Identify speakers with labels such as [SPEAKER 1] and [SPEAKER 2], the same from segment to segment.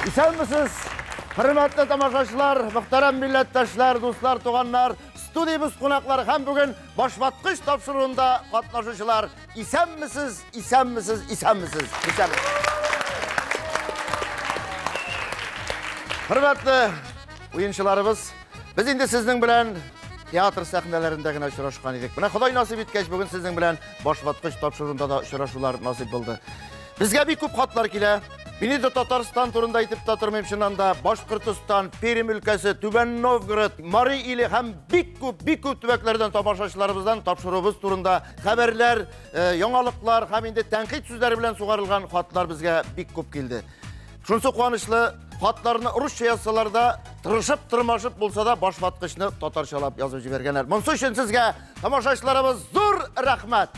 [SPEAKER 1] Исәнмесез, хөрмәтле тамашачылар, мөхтәрәм милләттәшләр, дуслар, туганнар, студиябез кунаклары һәм бүген Башваткыч тапшыруында катнашучылар. Исәнмесез, исәнмесез, исәнмесез. Исәнмесез. Хөрмәтле уенчыларыбыз, без инде сезнең белән театр сәхнәләрендә генә очрашкан идек. Менә Ходай насыйп иткәч, бүген сезнең белән Башваткыч тапшыруында да очрашулар насыйп булды. Безгә бик күп хатлар килә. Мин инде Татарстан турында әйтеп тә тормыйм, чыннан да Башкортостан, Пермь өлкәсе, Түбән Новгород, Мари иле һәм бик күп, бик күп төбәкләрдән тамашачыларыбыздан тапшыруыбыз турында хәбәрләр, яңалыклар һәм инде тәнкыйть сүзләре белән сугарылган хатлар безгә бик күп килде. Шунысы куанычлы, хатларны русча язсалар да, тырышып, тырмашып булса да башваткычны татарчалап язып җибәргәннәр. Монысы өчен сезгә, тамашачыларыбыз, зур рәхмәт!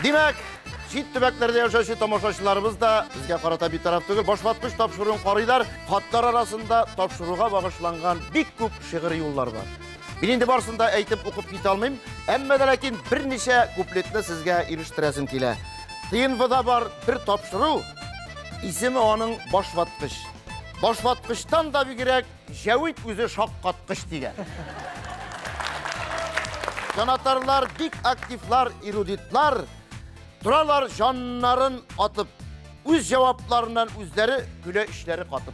[SPEAKER 1] Димәк, чит төбәкләрдә яшәүче тамашачыларыбыз да безгә карата битараф түгел. Башваткыч тапшыруын карыйлар. Хатлар арасында тапшыруга багышланган бик күп шигъри юллар бар. Мин инде барысын да әйтеп укып китә алмыйм, әмма дә ләкин берничә куплетны сезгә ирештерәсем килә. ТНВда бар бер тапшыру, исеме аның Башваткыч. Башваткычтан да бигрәк Җәвит үзе шаккаткыч дигән. Җанатарлар бик активлар, эрудитлар, торалар җаннарын атып, үз җавапларыннан үзләре көлә эчләре катып.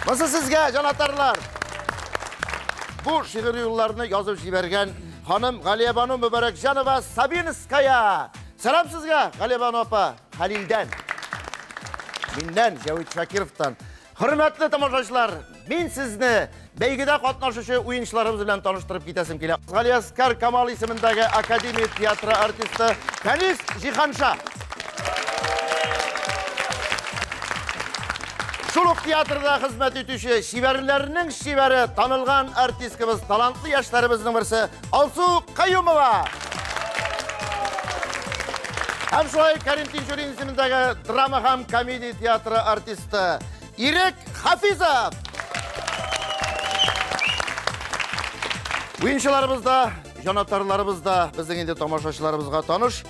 [SPEAKER 1] Монысы сезгә, җанатарлар. Бу шигырь юлларны язып җибәргән ханым Галиябану Мөбарәкҗанова Сабинская. Сәлам сезгә, Галиябану апа, Хәлилдән. Миннән, Җәвит Шакировтан. Хөрмәтле тамашачылар, мин сезне бәйгедә катнашучы уенчыларыбыз белән таныштырып китәсем килә. Галиәскар Камал исемендәге Академия театры артисты Фәнис Җиһанша. Шул ук театрда хезмәт итүче чибәрләрнең чибәре, танылган артисткабыз, талантлы яшьләребезнең берсе Алсу Каюмова. Һәм шулай Карим Тинчурин исемендәге драма һәм комедия театры артисты Ирек Хафизов. Уенчыларыбыз да, җанатарларыбыз да безнең инде тамашачыларыбызга таныш.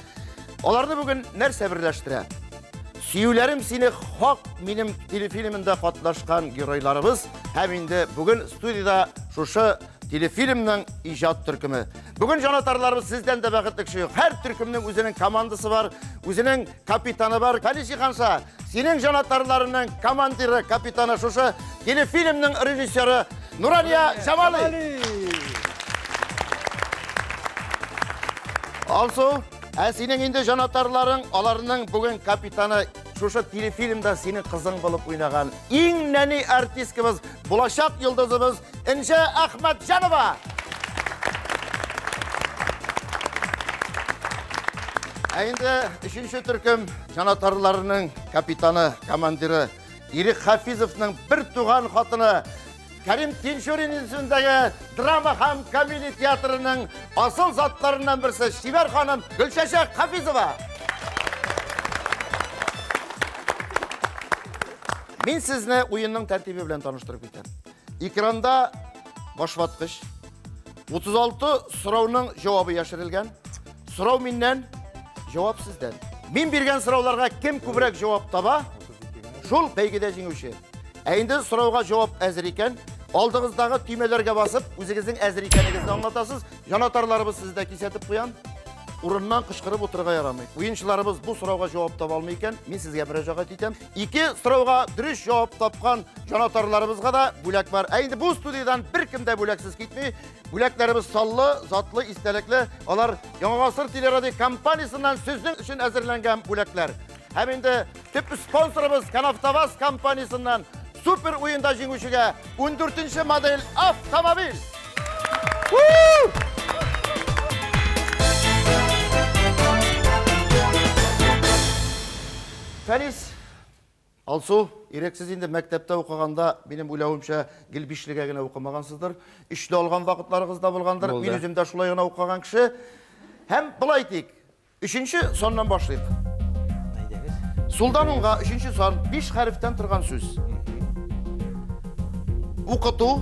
[SPEAKER 1] Аларны бүген нәрсә берләштерә? Сөюләрем сине хак минем телефильмында катнашкан геройларыбыз һәм инде бүген студиядә шушы телефильмның иҗат төркеме. Бүген җанатарларыбыз сездән дә бәхетле кеше юк. Һәр төркемнең үзенең командасы бар, үзенең капитаны бар. Фәнис Җиһанша, синең җанатарларының командиры, капитаны шушы телефильмның режиссеры Нурания Җамали. Алсу, ә синең инде җанатарларың, аларның бүген капитаны шушы телефильмда синең кызың булып уйнаган иң нәни артисткабыз, булачак йолдызыбыз Энҗе Әхмәтҗанова. Ә инде өченче төркем җанатарларының капитаны, командиры Ирек Хафизовның бер туган хатыны Кәрим Тинчурин исемендәге драма һәм комедия театрының асыл затларыннан берсе Чибәр ханым Гөлчәчәк Хафизова. Мин сезне уенның тәртибе белән таныштырып китәм. Экранда башваткыч. 36 сорауның җавабы яшерелгән. Сорау миннән, җавап сездән. Мин биргән сорауларга кем күбрәк җавап таба, шул бәйгедә җиңүче. Ә инде сорауга җавап әзер икән, алдыгыздагы төймәләргә басып, үзегезнең әзер икәнегезне аңлатасыз. Җанатарларыбыз сезне дә кисәтеп куям. Урыннан кычкырып утырырга ярамый. Уенчыларыбыз бу сорауга җавап таба алмый икән, мин сезгә мөрәҗәгать итәм. Ике сорауга дөрес җавап тапкан җанатарларыбызга да бүләк бар. Ә инде бу студиядән беркем дә бүләксез китми. Бүләкләребез саллы, затлы, истәлекле. Алар Яңа гасыр телерадио компаниясеннән сезнең өчен әзерләнгән бүләкләр. Һәм инде төп спонсорыбыз Канавтоваз компаниясеннән супер уенда җиңүчегә 14 модель автомобиль. Фәнис, Алсу, Ирек, сез инде мәктәптә укыганда, минем уйлавымча, гел бишлегә генә укымагансыздыр. Өчле алган вакытларыгыз да булгандыр. Мин үзем дә шулай гына укыган кеше. Һәм болай әйтик, өченче саннан башлыйк.
[SPEAKER 2] Әйдәгез.
[SPEAKER 1] Сулдан уңга өченче сан, биш хәрефтән торган сүз. Укыту,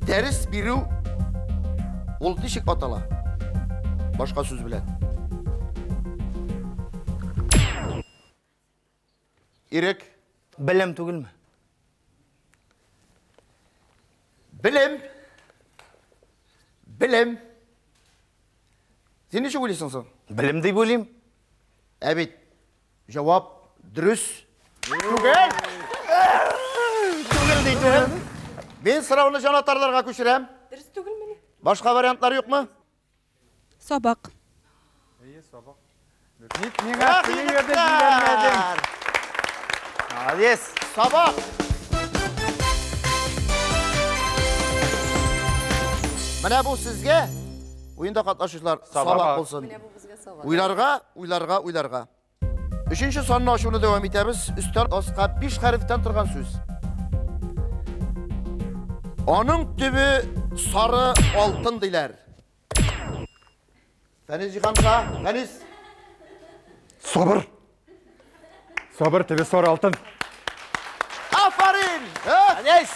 [SPEAKER 1] дәрес бирү, ул ничек атала? Башка сүз белән. Ирек.
[SPEAKER 2] Белем түгелме?
[SPEAKER 1] Белем. Белем. Син ничек уйлыйсың соң?
[SPEAKER 2] Белем дип уйлыйм.
[SPEAKER 1] Ә бит җавап дөрес түгел.
[SPEAKER 2] Түгел ди түгел.
[SPEAKER 1] Мин сорауны җанатарларга күчерәм.
[SPEAKER 3] Дөрес түгелмени?
[SPEAKER 1] Башка вариантлар юкмы?
[SPEAKER 3] Сабак.
[SPEAKER 4] Әйе, сабак. Ник миңа синең йөрдә җибәрмәдең?
[SPEAKER 2] Молодец.
[SPEAKER 1] Сабак. Менә бу сезгә уенда катнашучылар сабак булсын.
[SPEAKER 3] Менә бу безгә сабак.
[SPEAKER 1] Уйларга, уйларга, уйларга. Өченче санны ачуны дәвам итәбез. Өстән аска 5 хәрефтән торган сүз. Аның төбе сары алтын диләр. Фәнис Җиһанша, Фәнис.
[SPEAKER 4] Сабыр. Сабыр төбе сары алтын.
[SPEAKER 1] Афарин!
[SPEAKER 2] Фәнис!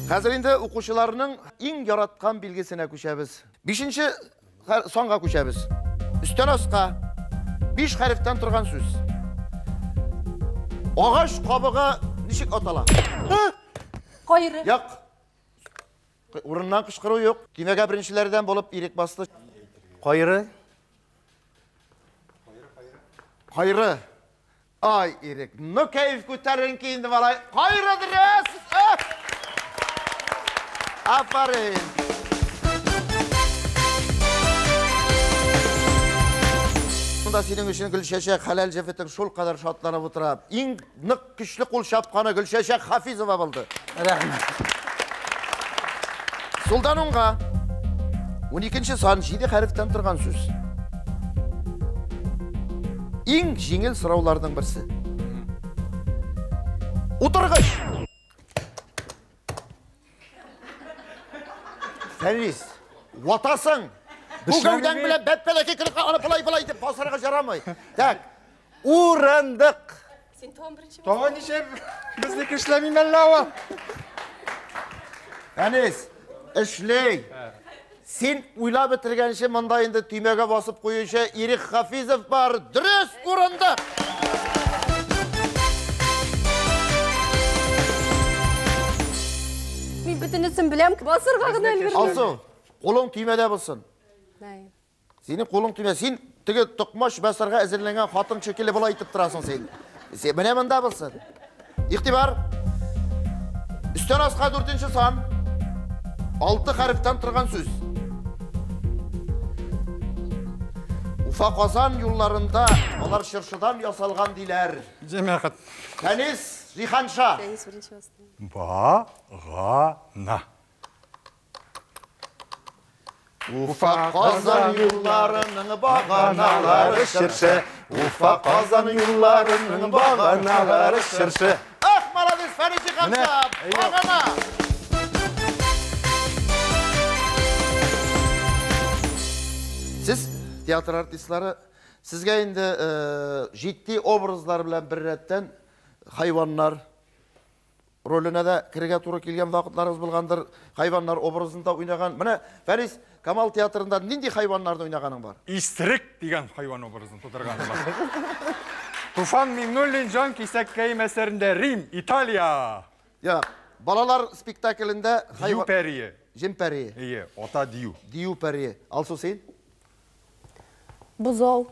[SPEAKER 1] Хәзер инде укучыларның иң яраткан билгесенә күчәбез. Бишенче санга күчәбез. Өстән аска 5 хәрефтән торган сүз. Агач кабыгы ничек атала?
[SPEAKER 3] Кайры.
[SPEAKER 1] Як. Урыннан кычкыру юк. Төймәгә беренчеләрдән булып Ирек басты.
[SPEAKER 2] Кайры.
[SPEAKER 1] Кайры. Ай, Ирек, ну кәеф күтәренке инде малай. Кайры дөрес! Афарин! Монда синең өчен Гөлчәчәк хәләл җефетең шул кадәр шатланып утыра. Иң нык көчле кул чапканы Гөлчәчәк Хафизова булды.
[SPEAKER 2] Рәхмәт.
[SPEAKER 1] Сулдан уңга 12 сан 7 хәрефтән торган сүз. Иң җиңел сорауларның берсе. Утыргыч. Фәрис, ватасың. Бу гәүдәң белән бәпкәләке килеп аны болай-болай итеп басарга ярамый. Так.
[SPEAKER 2] Урындык.
[SPEAKER 3] Син тагын беренче
[SPEAKER 4] Тагын ничә безнеке эшләмим әллә ул?
[SPEAKER 1] Фәнис, эшли. Син уйлап бетергәнче монда инде төймәгә басып куючы Ирек Хафизов бар. Дөрес урындык.
[SPEAKER 3] Мин бөтенесен беләм, басырга гына өлгермим.
[SPEAKER 1] Алсу, кулың төймәдә булсын.
[SPEAKER 3] Әй.
[SPEAKER 1] Синең кулың төймә. Син теге токмач басарга әзерләнгән хатын шикелле болай итеп торасың син. Син менә монда булсын. Игътибар. Өстән аска 4 сан. 6 хәрефтән торган сүз. Уфа Казан юлларында алар чыршыдан ясалган диләр.
[SPEAKER 4] Җәмәгать.
[SPEAKER 1] Фәнис Җиһанша.
[SPEAKER 3] Фәнис беренче басты.
[SPEAKER 4] Багана.
[SPEAKER 1] Уфа Казан юлларының баганалары чыршы. Уфа Казан юлларының баганалары чыршы. Ах, молодец, Фәнис Җиһанша. Багана. Сез театр артистлары, сезгә инде җитди образлар белән бер рәттән хайваннар роленә дә керергә туры килгән вакытларыгыз булгандыр. Хайваннар образында уйнаган. Менә Фәрис, Камал театрында нинди хайваннарны уйнаганың бар?
[SPEAKER 4] Исерек дигән хайван образын тудырганым бар. Туфан Миңнуллин Җан кисәккәем әсәрендә Рим, Италия.
[SPEAKER 1] Я, балалар спектаклендә
[SPEAKER 4] Дию пәрие.
[SPEAKER 1] Җен пәрие.
[SPEAKER 4] Ие, ата дию.
[SPEAKER 1] Дию пәрие. Алсу, син?
[SPEAKER 3] Бозау.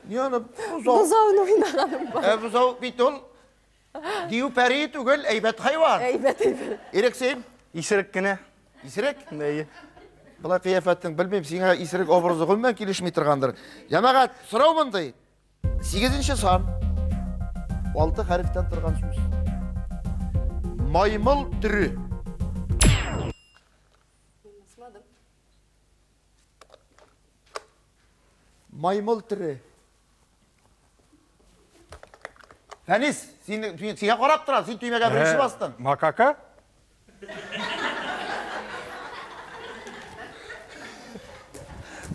[SPEAKER 1] Ни аны бозау?
[SPEAKER 3] Бозауны уйнаганым бар.
[SPEAKER 1] Ә бозау бит ул дию пәрие түгел, әйбәт хайван.
[SPEAKER 3] Әйбәт, әйбәт.
[SPEAKER 1] Ирек, син?
[SPEAKER 2] Исерек кенә.
[SPEAKER 1] Исерек?
[SPEAKER 2] Әйе.
[SPEAKER 1] Болай кыяфәтең, белмим, сиңа исерек образы гомумән килешми торгандыр. Җәмәгать, сорау мондый. 8 сан. 6 хәрефтән торган сүз. Маймыл төре. Маймыл төре. Фәнис, сиңа карап тора, син төймәгә беренче бастың.
[SPEAKER 4] Макака?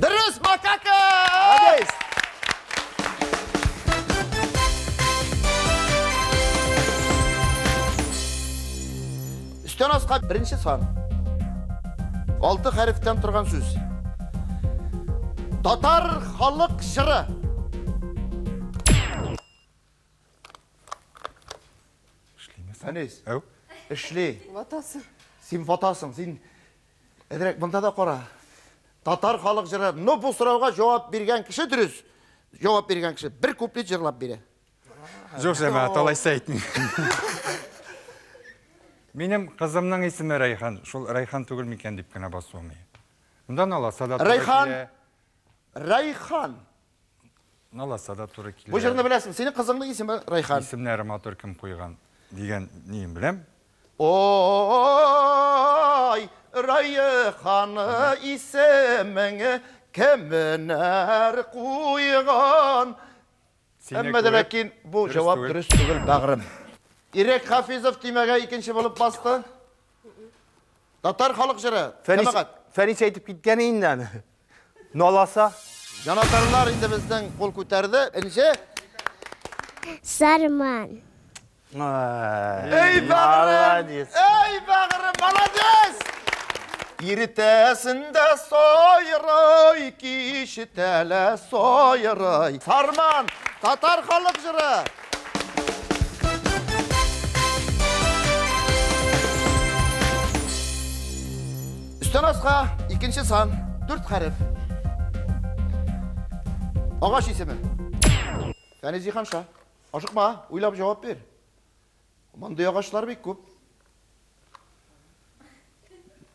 [SPEAKER 1] Дөрес, макака!
[SPEAKER 2] Молодец!
[SPEAKER 1] Өстән аска беренче сан. 6 хәрефтән торган сүз. Татар халык җыры.
[SPEAKER 4] Эшлиме?
[SPEAKER 1] Фәнис.
[SPEAKER 4] Әү.
[SPEAKER 1] Эшли.
[SPEAKER 3] Ватасың.
[SPEAKER 1] Син ватасың, син әзрәк монда да кара. Татар халык җыры. Но бу сорауга җавап биргән кеше дөрес. Җавап биргән кеше бер куплет җырлап бирә.
[SPEAKER 4] Юк, җәмәгать, алайса әйтмим. Минем кызымның исеме Рәйхан. Шул Рәйхан түгел микән дип кенә басуым. Монда наласа да туры
[SPEAKER 1] Рәйхан.
[SPEAKER 4] килә.
[SPEAKER 1] Рәйхан.
[SPEAKER 4] Наласа да туры килә.
[SPEAKER 1] Бу җырны беләсең. Синең кызыңның исеме Рәйхан.
[SPEAKER 4] Исемнәре матур кем куйган дигән нием беләм.
[SPEAKER 1] Ой, Рәйхан исемеңе кемнәр куйган?
[SPEAKER 4] Сине
[SPEAKER 1] Әмма дә
[SPEAKER 4] күреп,
[SPEAKER 1] ләкин бу
[SPEAKER 4] дөрес
[SPEAKER 1] җавап
[SPEAKER 4] түгел.
[SPEAKER 1] дөрес түгел, бәгърем. Ирек Хафизов төймәгә икенче булып басты. Татар халык җыры.
[SPEAKER 2] Фәнис,
[SPEAKER 1] Җәмәгать.
[SPEAKER 2] Фәнис әйтеп киткән инде аны. Наласа.
[SPEAKER 1] Җанатарлар инде безнең кул күтәрде. Энҗе.
[SPEAKER 5] Сарман.
[SPEAKER 1] Эй, бәгърем!
[SPEAKER 2] Молодец.
[SPEAKER 1] Эй, бәгърем, молодец! Иртәсендә сайрай, кичтә сайрай. Сарман, татар халык җыры. Өстән аска икенче сан, 4 хәреф. Агач исеме. Фәнис Җиһанша. Ашыкма, уйлап җавап бир. Мондый агачлар бик күп.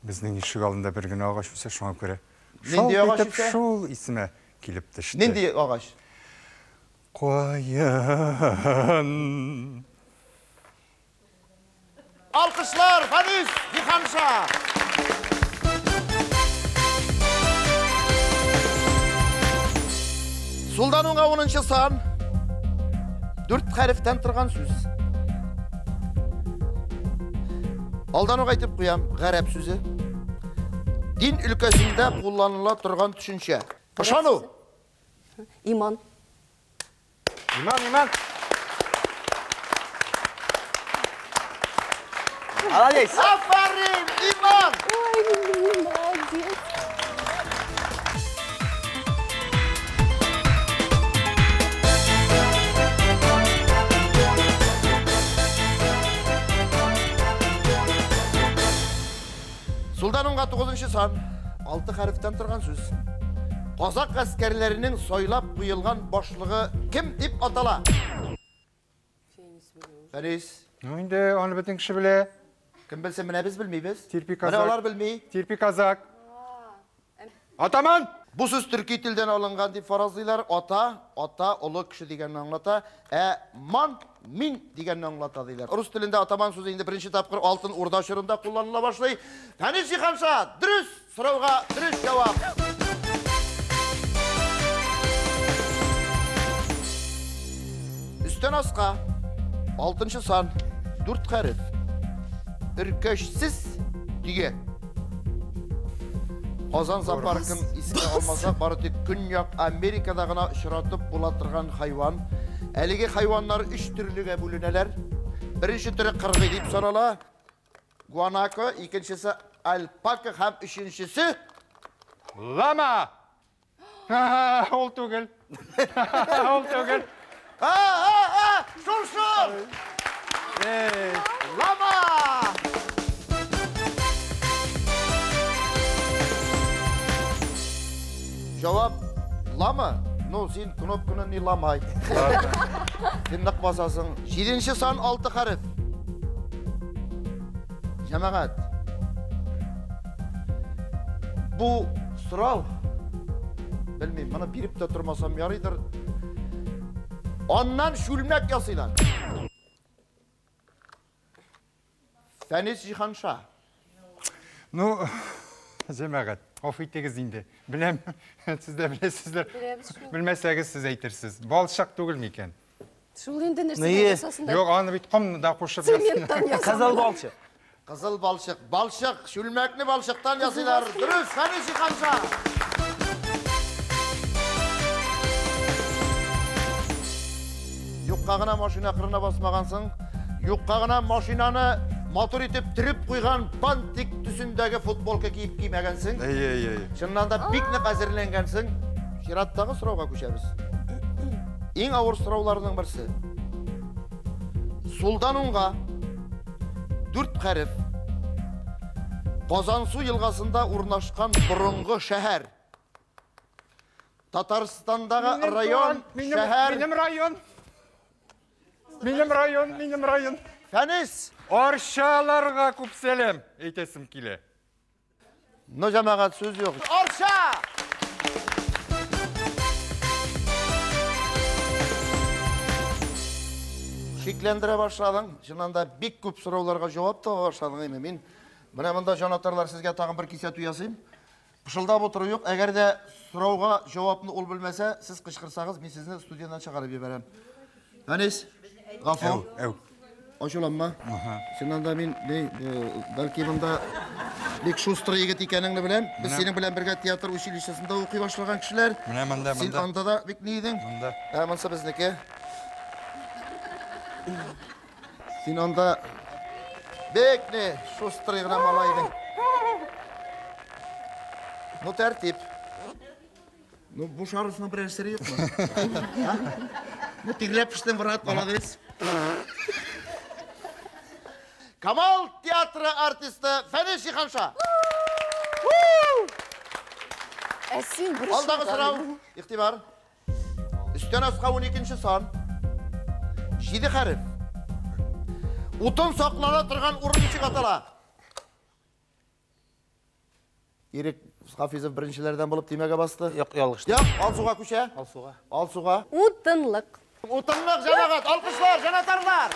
[SPEAKER 4] Безнең ишек алдында бер генә агач үсә, шуңа күрә.
[SPEAKER 1] Нинди
[SPEAKER 4] Шалт
[SPEAKER 1] агач
[SPEAKER 4] итеп
[SPEAKER 1] үсә?
[SPEAKER 4] Шул исеме килеп төште.
[SPEAKER 1] Нинди агач?
[SPEAKER 4] Каен.
[SPEAKER 1] Алкышлар, Фәнис Җиһанша. Сулдан уңга 10 сан. 4 хәрефтән торган сүз. Алдан ук әйтеп куям, гарәп сүзе. Дин өлкәсендә кулланыла торган төшенчә. Ышану.
[SPEAKER 3] Иман.
[SPEAKER 4] Иман, иман.
[SPEAKER 2] Молодец.
[SPEAKER 1] Афәрин, иман!
[SPEAKER 3] Ой, молодец.
[SPEAKER 1] Сулдан уңга 9 сан, 6 хәрефтән торган сүз. Казак гаскәрләренең сайлап куелган башлыгы кем дип атала? Фәнис,
[SPEAKER 4] Ну инде аны бөтен кеше белә.
[SPEAKER 1] кем белсен, менә без белмибез.
[SPEAKER 4] Терпи
[SPEAKER 1] Менә
[SPEAKER 4] казак.
[SPEAKER 1] алар белми.
[SPEAKER 4] Терпи казак. Атаман!
[SPEAKER 1] Бу сүз төрки телдән алынган дип фаразлыйлар. Ата, ата, олы кеше дигәнне аңлата. Ә ман, мин дигәнне аңлата диләр. Рус телендә атаман сүзе инде беренче тапкыр Алтын Урда чорында кулланыла башлый. Фәнис Җиһанша, дөрес сорауга дөрес җавап. Өстән аска 6 сан, 4 хәреф. Өркәшсез дөя. Казан зоопаркын искә алмасак, бары тик Көньяк Америкада гына очратып була торган хайван. Әлеге хайваннар 3 төрлегә бүленәләр. Беренче төре кыргый дип санала. Гуанако, икенчесе альпака һәм өченчесе
[SPEAKER 4] Лама! Ха-ха, Ул түгел. Ул түгел.
[SPEAKER 1] А, а, а, шул шул!
[SPEAKER 4] Эй,
[SPEAKER 1] Лама! Җавап лама. Ну, син кнопканы не ламай. Син нык басасың. 7 сан 6 хәреф. Җәмәгать. Бу сорау, белмим, моны биреп тә тормасам ярыйдыр. Аннан шүлмәк ясыйлар. Фәнис Җиһанша.
[SPEAKER 4] Ну, җәмәгать, гафу итегез инде. Беләм, сез дә беләсезләр.
[SPEAKER 3] Беләбез шул.
[SPEAKER 4] Белмәсәгез сез әйтерсез. Балчык түгел микән?
[SPEAKER 3] Шул инде нәрсәдән
[SPEAKER 2] Ние?
[SPEAKER 3] ясасындар?
[SPEAKER 4] Юк, аны бит комны да кушып
[SPEAKER 3] Цементтан
[SPEAKER 4] ясыйлар.
[SPEAKER 2] Кызыл
[SPEAKER 3] ясалган.
[SPEAKER 2] балчык.
[SPEAKER 1] Кызыл балчык. Балчык, шүлмәкне балчыктан ясыйлар. Дөрес, Фәнис Җиһанша. Юкка гына машина кырына басмагансың. Юкка гына машинаны матур итеп төреп куйган бантик төсендәге футболка киеп кимәгәнсең.
[SPEAKER 4] Әйе, әйе, әйе.
[SPEAKER 1] Чыннан да бик нык әзерләнгәнсең. Чираттагы сорауга күчәбез. Иң авыр сорауларның берсе. Сулдан уңга 4 хәреф. Казансу елгасында урнашкан борынгы шәһәр. Татарстандагы
[SPEAKER 4] Минем
[SPEAKER 1] район,
[SPEAKER 4] туган, минем,
[SPEAKER 1] шәһәр.
[SPEAKER 4] Минем район. Минем район, минем район.
[SPEAKER 1] Фәнис!
[SPEAKER 4] Арчаларга күп сәлам әйтәсем килә.
[SPEAKER 1] Ну, җәмәгать, сүз юк. Арча! Шикләндерә башладың. Чыннан да бик күп сорауларга җавап таба башладың, әйме. Мин менә монда җанатарлар сезгә тагын бер кисәтү ясыйм. Пышылдап утыру юк. Әгәр дә сорауга җавапны ул белмәсә, сез кычкырсагыз, мин сезне студиядән чыгарып җибәрәм. Фәнис, гафу.
[SPEAKER 4] Әү, әү.
[SPEAKER 1] Ачуланма. Чыннан да мин, ни, бәлки монда бик шустрый егет икәнеңне беләм. Без синең белән бергә театр училищесында укый башлаган кешеләр.
[SPEAKER 4] Менә монда,
[SPEAKER 1] Син
[SPEAKER 4] монда.
[SPEAKER 1] анда да бик ни идең?
[SPEAKER 4] Монда.
[SPEAKER 1] Ә, монсы безнеке. Син анда бик ни, шустрый гына малай идең. Ну, тәртип. Ну, бу шарусның берәр сере юкмы? А? Ну, тирләп пештең, брат, молодец. Камал театры артисты Фәнис Җиһанша.
[SPEAKER 3] Ә син бер
[SPEAKER 1] Алдагы сорау, игътибар. Өстән аска 12 сан. 7 хәреф. Утын саклана торган урын ничек атала? Ирек Хафизов беренчеләрдән булып төймәгә басты.
[SPEAKER 2] Юк, ялгышты.
[SPEAKER 1] Юк, Алсуга күчә.
[SPEAKER 2] Алсуга.
[SPEAKER 1] Алсуга.
[SPEAKER 3] Утынлык.
[SPEAKER 1] Утынлык, җәмәгать, алкышлар, җанатарлар.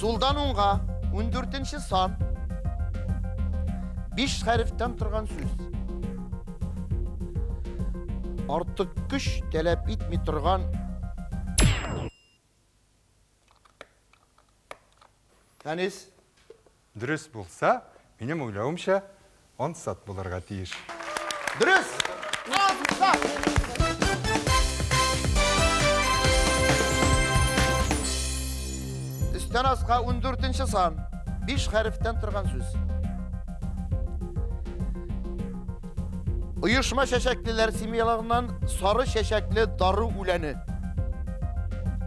[SPEAKER 1] Сулдан уңга 14 сан. 5 хәрефтән торган сүз. Артык көч таләп итми торган Фәнис,
[SPEAKER 4] Дөрес булса, минем уйлавымча, ансат булырга тиеш.
[SPEAKER 1] дөрес! Ансат! Өстән аска 14 сан. 5 хәрефтән торган сүз. Оешма чәчәклеләр семьяларыннан сары чәчәкле дару үләне.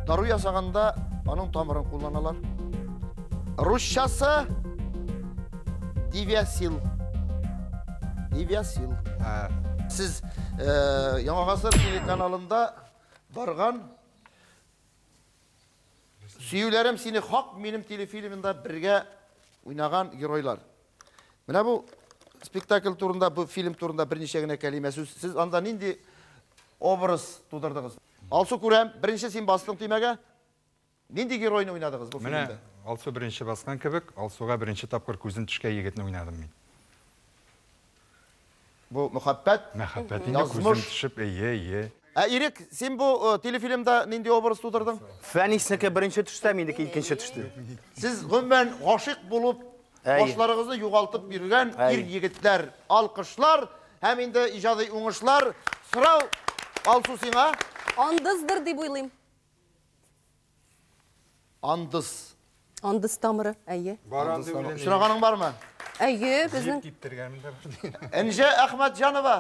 [SPEAKER 1] Дару ясаганда аның тамырын кулланалар. Русчасы Девясил. Девясил.
[SPEAKER 4] Ә,
[SPEAKER 1] Сез Яңа Гасыр телеканалында барган Сөюләрем сине хак минем телефильмында бергә уйнаган геройлар. Менә бу спектакль турында, бу фильм турында берничә генә кәлимә сүз. Сез анда нинди образ тудырдыгыз? Алсу күрәм, беренче син бастың төймәгә. Нинди геройны уйнадыгыз бу
[SPEAKER 4] Менә
[SPEAKER 1] фильмда?
[SPEAKER 4] Алсу беренче баскан кебек, Алсуга беренче тапкыр күзен төшкән егетне уйнадым мин.
[SPEAKER 1] Бу мөхәббәт,
[SPEAKER 4] Мәхәббәт инде күзен
[SPEAKER 1] язмыш.
[SPEAKER 4] төшеп, әйе, әйе.
[SPEAKER 1] Ә Ирек, син бу телефильмда нинди образ тудырдың?
[SPEAKER 2] Фәниснеке беренче төштә, минеке икенче төште.
[SPEAKER 1] Сез гомумән гашыйк булып,
[SPEAKER 2] Әйе.
[SPEAKER 1] башларыгызны югалтып йөргән
[SPEAKER 2] Әйе.
[SPEAKER 1] ир егетләр, алкышлар һәм инде иҗади уңышлар. Сорау Алсу сиңа.
[SPEAKER 3] Андыздыр дип уйлыйм.
[SPEAKER 1] Андыз.
[SPEAKER 3] Андыз тамыры, әйе.
[SPEAKER 4] Бар андый үлән.
[SPEAKER 1] Очраганың бармы?
[SPEAKER 3] Әйе, безнең
[SPEAKER 4] Киптергәнем дә бар.
[SPEAKER 1] Энҗе Әхмәтҗанова.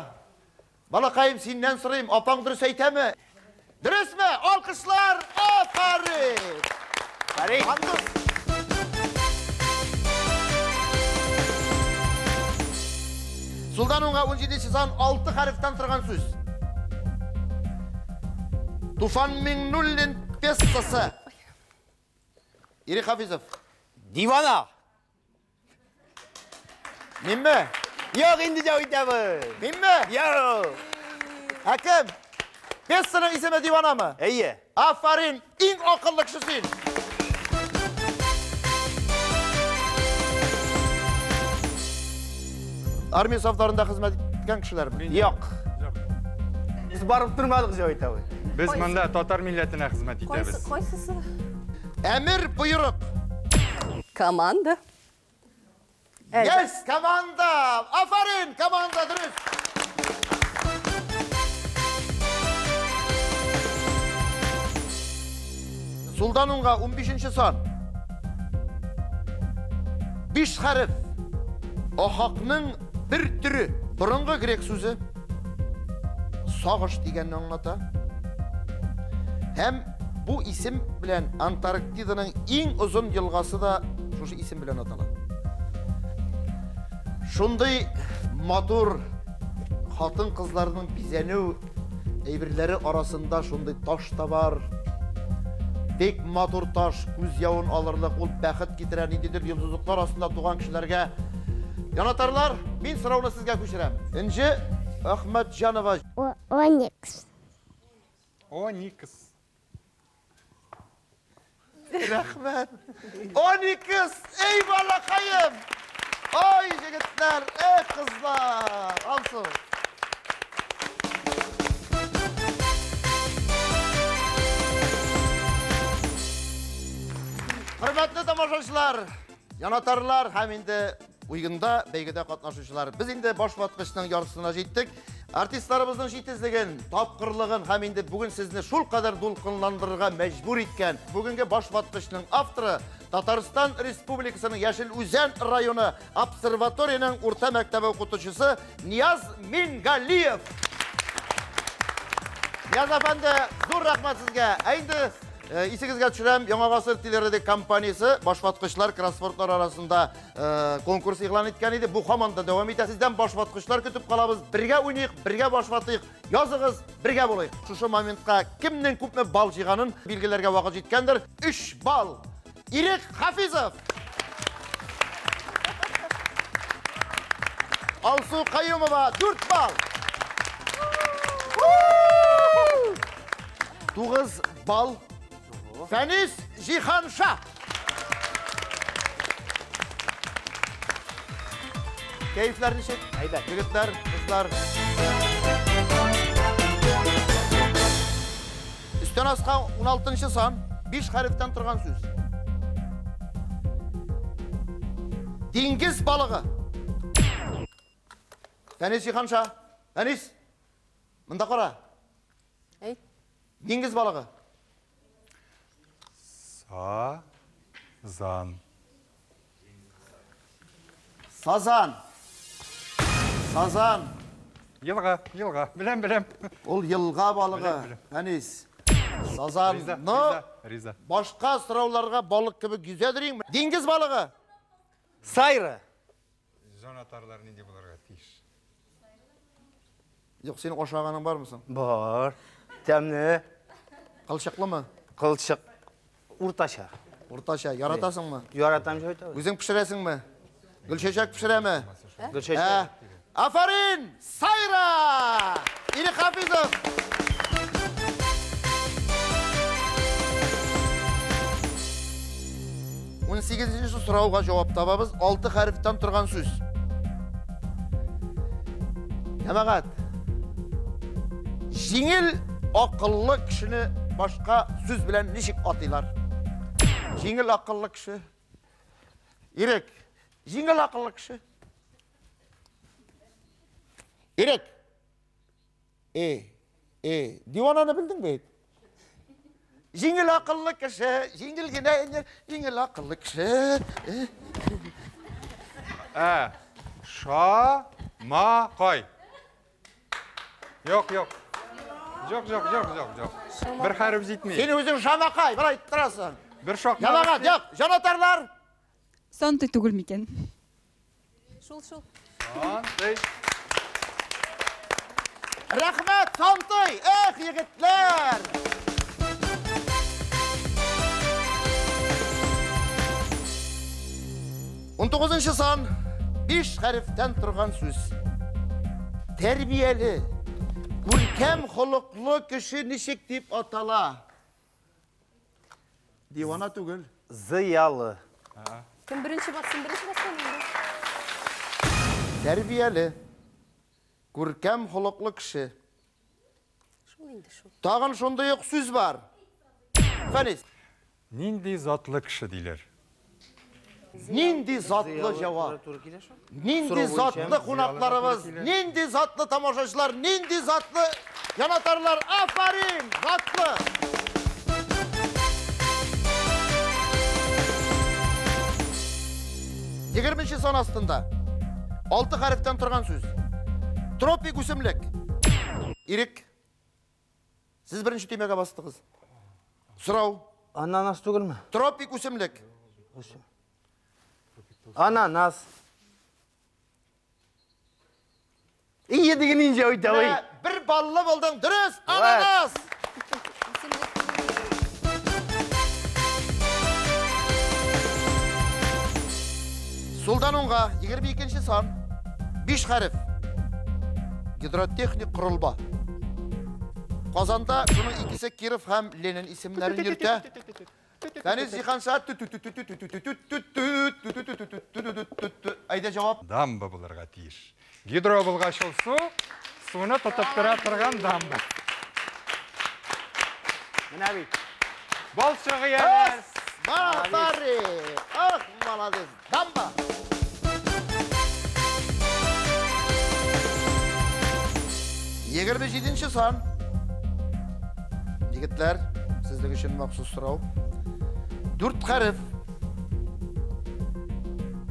[SPEAKER 1] Балакаем, синнән сорыйм, апаң дөрес әйтәме? Дөресме? Алкышлар! Афәрин!
[SPEAKER 2] Афәрин!
[SPEAKER 1] Андыз. Сулдан уңга 17 сан 6 хәрефтән торган сүз. Туфан Миңнуллин пьесасы. Ирек Хафизов.
[SPEAKER 2] Дивана!
[SPEAKER 1] Минме?
[SPEAKER 2] Юк, инде җавап итәбез.
[SPEAKER 1] Минме?
[SPEAKER 2] Юк.
[SPEAKER 1] Ә кем? Пьесаның исеме Диванамы?
[SPEAKER 2] Әйе.
[SPEAKER 1] Афәрин, иң акыллы кеше син. Армия сафларында хезмәт иткән кешеләрме?
[SPEAKER 2] Юк. Без барып тормадык җавап итәбез.
[SPEAKER 4] Без монда татар милләтенә хезмәт
[SPEAKER 3] Кайсы,
[SPEAKER 4] итәбез.
[SPEAKER 3] кайсысы?
[SPEAKER 1] Әмир боерык.
[SPEAKER 3] Команда.
[SPEAKER 1] Yes, команда! Афәрин, команда дөрес. Сулдан уңга 15 сан. 5 хәреф. Ахакның бер төре. Борынгы грек сүзе. Сагыш дигәнне аңлата. Һәм бу исем белән Антарктиданың иң озын елгасы да шушы исем белән атала. Шундый матур хатын-кызларның бизәнү әйберләре арасында шундый таш та бар. Бик матур таш, күз явын алырлык, ул бәхет китерә, ниндидер йолдызлыклар астында туган кешеләргә. Янатарлар, мин сорауны сезгә күчерәм. Энҗе Әхмәтҗанова.
[SPEAKER 5] Оникс.
[SPEAKER 4] Оникс.
[SPEAKER 1] Рәхмәт. Оникс, эй балакаем! Ай, егетләр, эй кызлар! Алсу. Хөрмәтле тамашачылар, янатарлар һәм инде уенда, бәйгедә катнашучылар. Без инде баш ваткычның яртысына җиттек. Артистларыбызның җитезлеген, тапкырлыгын һәм инде бүген сезне шул кадәр дулкынландырырга мәҗбүр иткән бүгенге баш ваткычның авторы Татарстан Республикасының Яшел Үзән районы обсерваторияның урта мәктәбе укытучысы Нияз Мингалиев. Нияз әфәнде, зур рәхмәт сезгә. Ә инде исегезгә төшерәм, Яңа гасыр телерадио компаниясе башваткычлар кроссвордлар арасында конкурс игълан иткән иде. Бу һаман да дәвам итә. Сездән башваткычлар көтеп калабыз. Бергә уйныйк, бергә башватыйк. Языгыз, бергә булыйк. Шушы моментка кемнең күпме балл җыйганын билгеләргә вакыт җиткәндер. 3 балл. Ирек Хафизов. Алсу Каюмова 4 балл. 9 балл. Фәнис Җиһанша. Кәефләр ничек?
[SPEAKER 2] Әйбәт.
[SPEAKER 1] Егетләр, кызлар. Өстән аска 16 сан, 5 хәрефтән торган сүз. Диңгез балыгы. Фәнис Җиһанша. Фәнис, монда кара.
[SPEAKER 3] Әйт.
[SPEAKER 1] Диңгез балыгы.
[SPEAKER 4] Сазан.
[SPEAKER 1] Сазан. Сазан.
[SPEAKER 4] Елга, елга. Беләм, беләм.
[SPEAKER 1] Ул елга балыгы.
[SPEAKER 4] Беләм, беләм.
[SPEAKER 1] Фәнис. Сазан.
[SPEAKER 4] Риза,
[SPEAKER 1] Но
[SPEAKER 4] риза, риза.
[SPEAKER 1] башка сорауларга балык кебек йөзәдер инде. Диңгез балыгы.
[SPEAKER 2] Сайра.
[SPEAKER 4] Җанатарлар нинди булырга тиеш?
[SPEAKER 1] Юк, синең ашаганың бармы соң?
[SPEAKER 2] Бар. Тәмле.
[SPEAKER 1] Кылчыклымы?
[SPEAKER 2] Кылчык. Уртача.
[SPEAKER 1] Уртача. Яратасыңмы?
[SPEAKER 2] Яратам шул.
[SPEAKER 1] Үзең пешерәсеңме? Гөлчәчәк пешерәме?
[SPEAKER 2] Гөлчәчәк.
[SPEAKER 1] Афарин! Сайра! Ирек Хафизов! Ун сигезенче сорауга җавап табабыз. 6 хәрефтән торган сүз. Җәмәгать, җиңел акыллы кешене башка сүз белән ничек атыйлар? Җиңел акыллы кеше. Ирек, җиңел акыллы кеше. Ирек. Дивананы белдең бит? Җиңел акыллы кеше, җиңел генә, җиңел акыллы кеше.
[SPEAKER 4] Ша, ма, кай. Юк, юк. Юк, юк, юк, юк, юк. Бер хәреф җитми.
[SPEAKER 1] Син үзең шамакай, болай торасың.
[SPEAKER 4] Бер шакмак.
[SPEAKER 1] Җәмәгать, юк, җанатарлар.
[SPEAKER 6] Сантый түгел микән?
[SPEAKER 3] Шул, шул.
[SPEAKER 4] Сантый.
[SPEAKER 1] Рәхмәт, Сантый! Эх, егетләр! Ун тугызынчы сан, 5 хәрефтән торган сүз. Тәрбияле, күркәм холыклы кеше ничек дип атала? Дивана түгел.
[SPEAKER 2] Зыялы.
[SPEAKER 3] Кем беренче бассын, беренче бассын инде.
[SPEAKER 1] Тәрбияле, күркәм холыклы кеше.
[SPEAKER 3] Шул инде, шул.
[SPEAKER 1] Тагын шундый ук сүз бар. Фәнис.
[SPEAKER 4] Нинди затлы кеше диләр?
[SPEAKER 1] Нинди затлы җавап? Нинди затлы кунакларыбыз, нинди затлы тамашачылар, нинди затлы җанатарлар. Афарин, затлы! Егерменче сан астында. Алты хәрефтән торган сүз. Тропик үсемлек. Ирек. Сез беренче төймәгә бастыгыз. Сорау.
[SPEAKER 2] Ананас түгелме?
[SPEAKER 1] Тропик үсемлек.
[SPEAKER 2] Ананас. Ие диген инҗә үтә
[SPEAKER 1] ой. Бер баллы булдың. Дөрес, ананас. Сулдан уңга 22 сан. 5 хәреф. Гидротехник корылма. Казанда шуның икесе Киров һәм Ленин исемнәрен йөртә. Фәнис Җиһанша. Әйдә җавап.
[SPEAKER 4] Дамба булырга тиеш. Гидро булгач ул су, суны тотып тора торган дамба.
[SPEAKER 2] Менә бит.
[SPEAKER 4] Балчыгы янәр.
[SPEAKER 1] Афәрин! Ах, молодец. Дамба. 27 сан. Егетләр, сезнең өчен махсус сорау. Дүрт хәреф.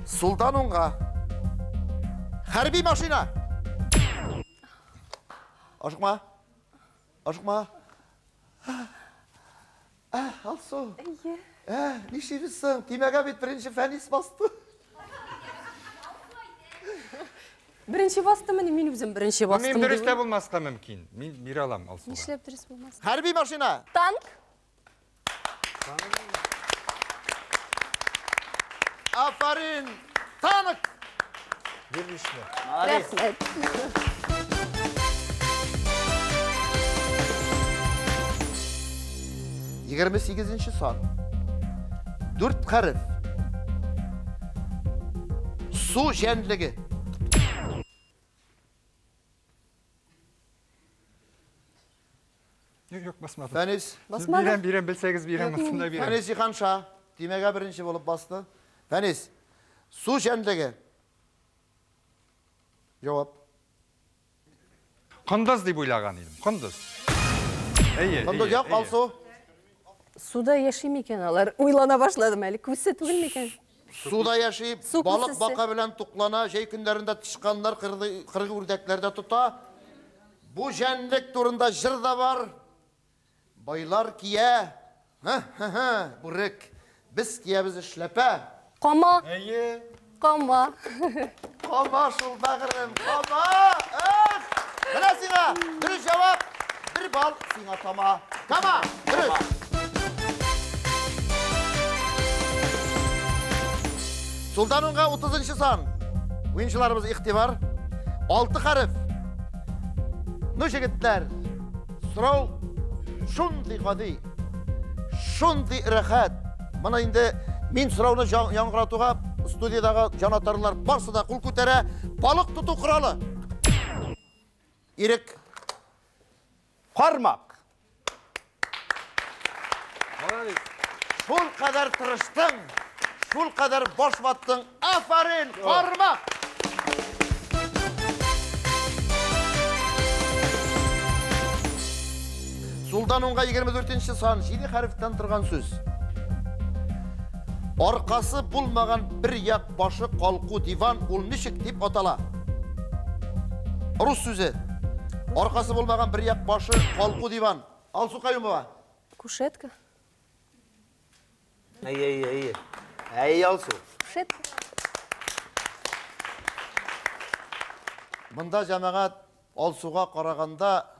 [SPEAKER 1] Сулдан уңга. Хәрби машина. Ашыкма. Ашыкма. Алсу.
[SPEAKER 3] Әйе.
[SPEAKER 1] Нишлибез соң? Төймәгә бит беренче Фәнис басты.
[SPEAKER 3] Беренче бастымыни? Мин үзем беренче бастым.
[SPEAKER 4] Мин дөрес тә булмаска мөмкин. Мин бирә алам Алсуга.
[SPEAKER 3] Нишләп дөрес булмас?
[SPEAKER 1] Хәрби машина.
[SPEAKER 3] Танк.
[SPEAKER 1] Афәрин! Танк!
[SPEAKER 3] Рәхмәт.
[SPEAKER 1] 28 сан. Дүрт хәреф. Су җәнлеге.
[SPEAKER 4] Юк, юк, басмадым.
[SPEAKER 1] Фәнис.
[SPEAKER 3] Басмадым.
[SPEAKER 4] Бирәм, бирәм, белсәгез бирәм, монысында бирәм.
[SPEAKER 1] Фәнис Җиһанша. Төймәгә беренче булып басты. Фәнис. Су җәнлеге. Җавап.
[SPEAKER 4] Кондыз дип уйлаган идем. Кондыз. Әйе,
[SPEAKER 1] Кондыз
[SPEAKER 4] әйе,
[SPEAKER 1] як, Алсу.
[SPEAKER 3] Суда яши микән алар? Уйлана башладым әле. Күсе түгел микән?
[SPEAKER 1] Суда яши,
[SPEAKER 3] Су
[SPEAKER 1] балык
[SPEAKER 3] күсесе.
[SPEAKER 1] бака белән туклана, җәй көннәрендә тычканнар, кыргый үрдәкләр дә тота. Бу җәнлек турында җыр да бар. Байлар кия. Һы-һы-һы, бүрек. Без киябез эшләпә.
[SPEAKER 3] Кама.
[SPEAKER 4] Әйе.
[SPEAKER 3] Кама.
[SPEAKER 1] Кама шул бәгырем, кама. Эх! Менә сиңа дөрес җавап. Бер балл сиңа тама. Кама. Дөрес. Сулдан уңга 30 сан. Уенчыларыбыз игътибар. 6 хәреф. Ну, җегетләр, сорау шундый гади, шундый рәхәт. Моны инде мин сорауны яңгыратуга студиядагы җанатарлар барсы да кул күтәрә. Балык тоту коралы. Ирек.
[SPEAKER 2] Кармак.
[SPEAKER 4] Молодец.
[SPEAKER 1] Шул кадәр тырыштың, шул кадәр баш ваттың. Афәрин, кармак. Сулдан уңга 24 сан, 7 хәрефтән торган сүз. Аркасы булмаган бер як башы калку диван ул ничек дип атала? Рус сүзе. Аркасы булмаган бер як башы калку диван. Алсу Каюмова.
[SPEAKER 3] Кушетка.
[SPEAKER 2] Әйе, әйе, әйе. Әйе, Алсу.
[SPEAKER 3] Кушетка.
[SPEAKER 1] Монда җәмәгать Алсуга караганда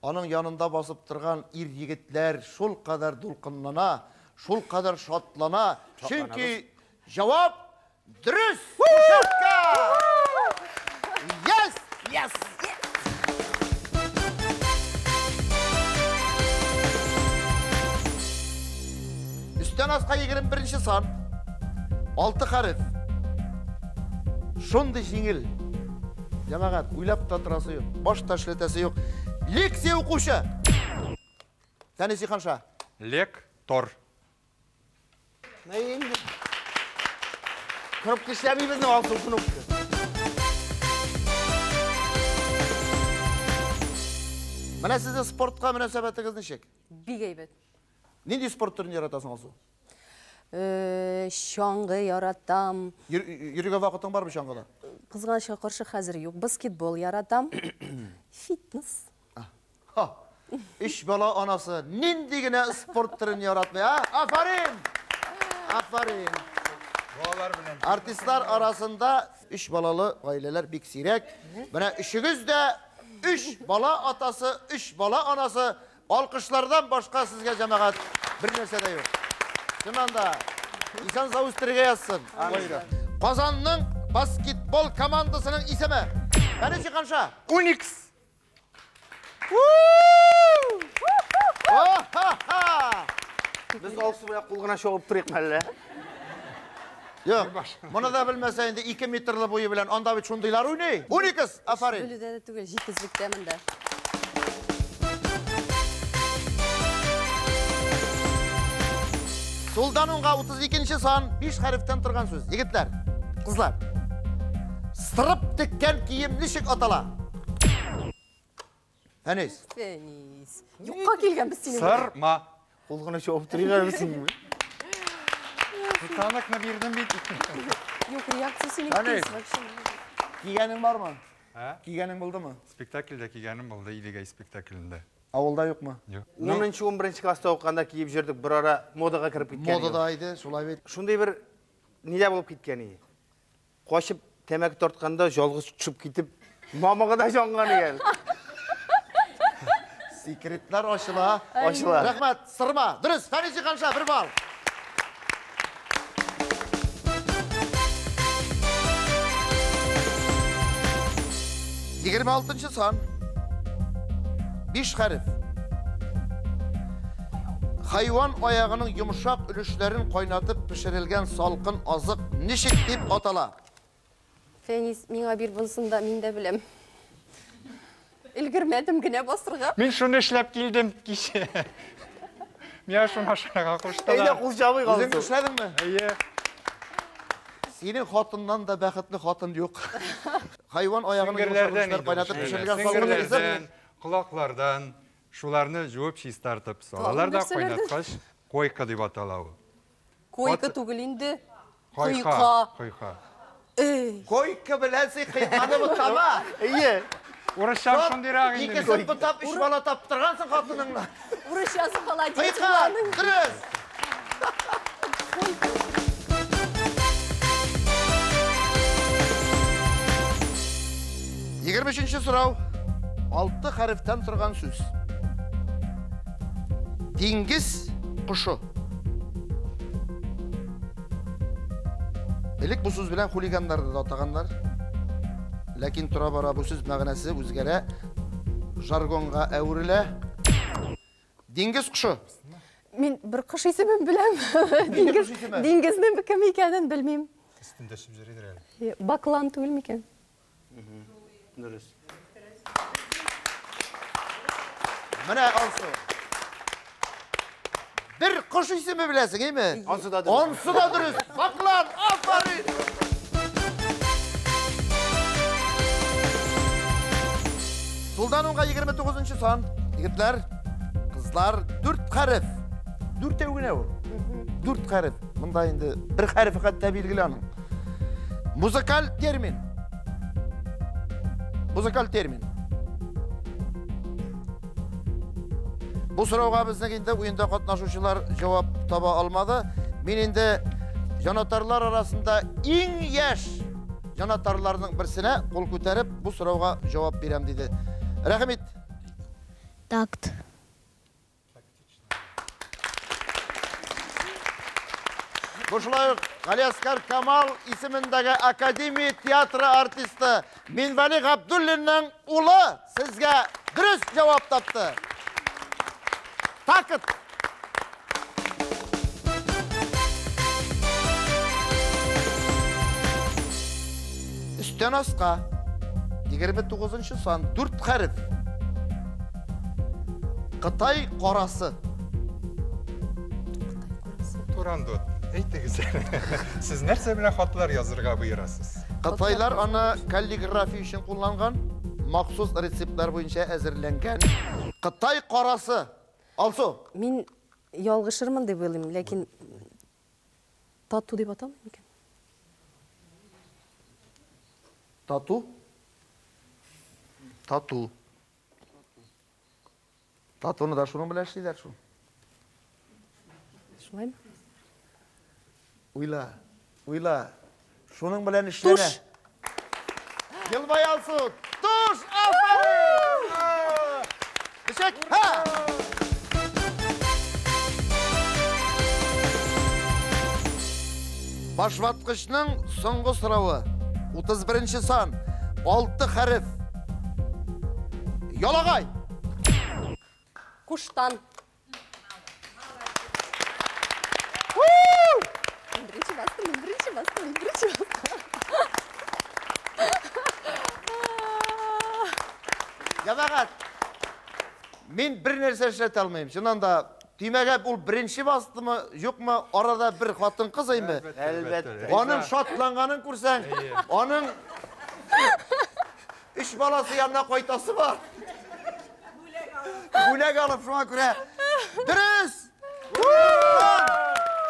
[SPEAKER 1] аның янында басып торган ир егетләр шул кадәр дулкынлана, шул кадәр шатлана. Чөнки җавап дөрес. Кушетка! Yes!
[SPEAKER 2] Yes!
[SPEAKER 1] Өстән аска 21 сан. 6 хәреф. Шундый җиңел. Җәмәгать, уйлап та торасы юк, баш та эшләтәсе юк. Лекция укучы. Фәнис Җиһанша.
[SPEAKER 4] Лектор.
[SPEAKER 2] Инде. Кнопка эшләми безнең Алсу кнопка.
[SPEAKER 1] Менә сезнең спортка мөнәсәбәтегез ничек?
[SPEAKER 3] Бик әйбәт.
[SPEAKER 1] Нинди спорт төрен яратасың, Алсу?
[SPEAKER 3] Чаңгы яратам.
[SPEAKER 1] Йөрергә вакытың бармы чаңгыда?
[SPEAKER 3] Кызганычка каршы, хәзер юк. Баскетбол яратам. Фитнес.
[SPEAKER 1] Ха! Өч бала анасы нинди генә спорт төрен яратмый, а? Афарин! Афарин!
[SPEAKER 4] Балалар белән.
[SPEAKER 1] Артистлар арасында өч балалы гаиләләр бик сирәк. Менә өчегез дә өч бала атасы, өч бала анасы. Алкышлардан башка сезгә, җәмәгать, бер нәрсә дә юк. Чыннан да, исән сау үстерергә язсын. Казанның баскетбол командасының исеме. Фәнис Җиһанша.
[SPEAKER 4] Уникс.
[SPEAKER 2] Без Алсу белән кул гына чабып торыйк әллә?
[SPEAKER 1] Юк, моны да белмәсә инде 2 метрлы буе белән анда бит шундыйлар уйный. Уникс, афарин.
[SPEAKER 3] Белүдә дә түгел, җитезлектә монда.
[SPEAKER 1] Сулдан уңга 32 сан 5 хәрефтән торган сүз. Егетләр, кызлар. Сырып теккән кием ничек атала? Фәнис.
[SPEAKER 3] Фәнис. Юкка килгәнбез синең.
[SPEAKER 4] Сырма.
[SPEAKER 2] Кул гына чабып торыйк әле синең.
[SPEAKER 4] Таныкны бирдем бит.
[SPEAKER 3] Юк, реакция синең
[SPEAKER 1] Фәнис.
[SPEAKER 3] тиз вообще.
[SPEAKER 1] Кигәнең бармы?
[SPEAKER 4] Ә?
[SPEAKER 1] Кигәнең булдымы?
[SPEAKER 4] Спектакльдә кигәнем булды, Идегәй спектаклендә.
[SPEAKER 1] Авылда юкмы?
[SPEAKER 4] Юк.
[SPEAKER 2] 10-11 класста укыганда киеп йөрдек, бер ара модага кереп киткән.
[SPEAKER 1] Модада иде, шулай бит.
[SPEAKER 2] Шундый бер нидә булып киткән иде. Качып тәмәке тартканда ялгыз төшеп китеп, мамыгы да янган икән.
[SPEAKER 1] Секретлар ачыла.
[SPEAKER 2] Ачыла.
[SPEAKER 1] Рәхмәт, сырма. Дөрес, Фәнис Җиһанша, бер балл. 26 сан. 5 хәреф. Хайван аягының йомшак өлешләрен кайнатып пешерелгән салкын азык ничек дип атала?
[SPEAKER 3] Фәнис, миңа бир бунысын да, мин дә беләм. Өлгермәдем генә басырга.
[SPEAKER 4] Мин шуны эшләп килдем кичә. Миңа шуны ашарга
[SPEAKER 2] Әйдә
[SPEAKER 4] куштылар.
[SPEAKER 2] кул чабыйк
[SPEAKER 1] Үзең
[SPEAKER 2] Алсу.
[SPEAKER 1] эшләдеңме?
[SPEAKER 4] Әйе.
[SPEAKER 1] Синең хатыннан да бәхетле хатын юк. Хайван аягының йомшак
[SPEAKER 4] Сеңгерләрдән
[SPEAKER 1] өлешләр
[SPEAKER 4] инде
[SPEAKER 1] кайнатып
[SPEAKER 4] ул
[SPEAKER 1] пешерелгән
[SPEAKER 4] шәйләр.
[SPEAKER 1] салкын азык.
[SPEAKER 4] Сеңгерләрдән, колаклардан, шуларны жуып чистартып салалар да
[SPEAKER 3] нәрсәләрдән?
[SPEAKER 4] кайнаткач, койка дип атала ул.
[SPEAKER 3] Койка түгел инде.
[SPEAKER 4] Койка.
[SPEAKER 3] Койка.
[SPEAKER 4] Койка.
[SPEAKER 3] Эй,
[SPEAKER 1] Койка белән син кыйканы бутама.
[SPEAKER 2] Әйе.
[SPEAKER 4] Урысча шундыйрак инде.
[SPEAKER 1] Икесен бутап, өч бала таптыргансың хатыныңны.
[SPEAKER 3] урысчасы холодец
[SPEAKER 1] Кыйка,
[SPEAKER 3] буланың.
[SPEAKER 1] дөрес. 23 сорау. 6 хәрефтән торган сүз. Диңгез кошы. Элек бу сүз белән хулиганнарны да атаганнар. Ләкин тора-бара бу сүз мәгънәсе үзгәрә, жаргонга әверелә. Диңгез кошы.
[SPEAKER 3] Мин бер кош исемен беләм.
[SPEAKER 1] Нинди
[SPEAKER 3] Диңгез,
[SPEAKER 1] кош исеме?
[SPEAKER 3] диңгезнең кем икәнен белмим.
[SPEAKER 4] Өстендә шып йөридер әле.
[SPEAKER 3] Баклан түгел микән?
[SPEAKER 2] Дөрес.
[SPEAKER 1] Менә Алсу. Бер кош исеме беләсең, әйме?
[SPEAKER 2] Ансы да дөрес.
[SPEAKER 1] Ансы да дөрес. Баклан, афарин! Сулдан уңга 29 сан. Егетләр, кызлар, 4 хәреф. Дүртәү генә ул. 4 хәреф. Монда инде бер хәрефе хәтта билгеле аның. Музыкаль термин. Музыкаль термин. Бу сорауга безнең инде уенда катнашучылар җавап таба алмады. Мин инде җанатарлар арасында иң яшь җанатарларның берсенә кул күтәреп бу сорауга җавап бирәм диде. Рәхим ит.
[SPEAKER 5] Такт.
[SPEAKER 1] Бу шулай ук Галиәсгар Камал исемендәге Академия театры артисты Минвәли Габдуллинның улы сезгә дөрес җавап тапты. Такт. Өстән аска 29 сан 4 хәреф. Кытай карасы.
[SPEAKER 4] Турандот, әйтегез әле. Сез нәрсә белән хатлар язырга боерасыз?
[SPEAKER 1] Кытайлар аны каллиграфия өчен кулланган, махсус рецептлар буенча әзерләнгән. Кытай карасы. Алсу,
[SPEAKER 3] Мин ялгышырмын дип уйлыйм, ләкин Тату дип аталмый микән?
[SPEAKER 1] Тату? Тату. Татуны да шуның белән эшлиләр шул.
[SPEAKER 3] Шулаймы?
[SPEAKER 1] Уйла, уйла. Шуның белән эшләнә.
[SPEAKER 3] Туш.
[SPEAKER 1] Елмай Алсу. Туш! Афәрин! Ничек? Һа! Башваткычның соңгы соравы. 31 сан. 6 хәреф. Ялагай!
[SPEAKER 3] Куштан. Мин беренче бастым, мин беренче бастым, мин беренче бастым.
[SPEAKER 1] Җәмәгать, мин бер нәрсә эшләтә алмыйм. Чыннан да, төймәгә ул беренче бастымы, юкмы, арада бер хатын-кыз әйме?
[SPEAKER 2] Әлбәттә.
[SPEAKER 1] Аның шатланганын күрсәң, аның өч баласы янына кайтасы бар. Бүләк алып, шуңа күрә. Дөрес!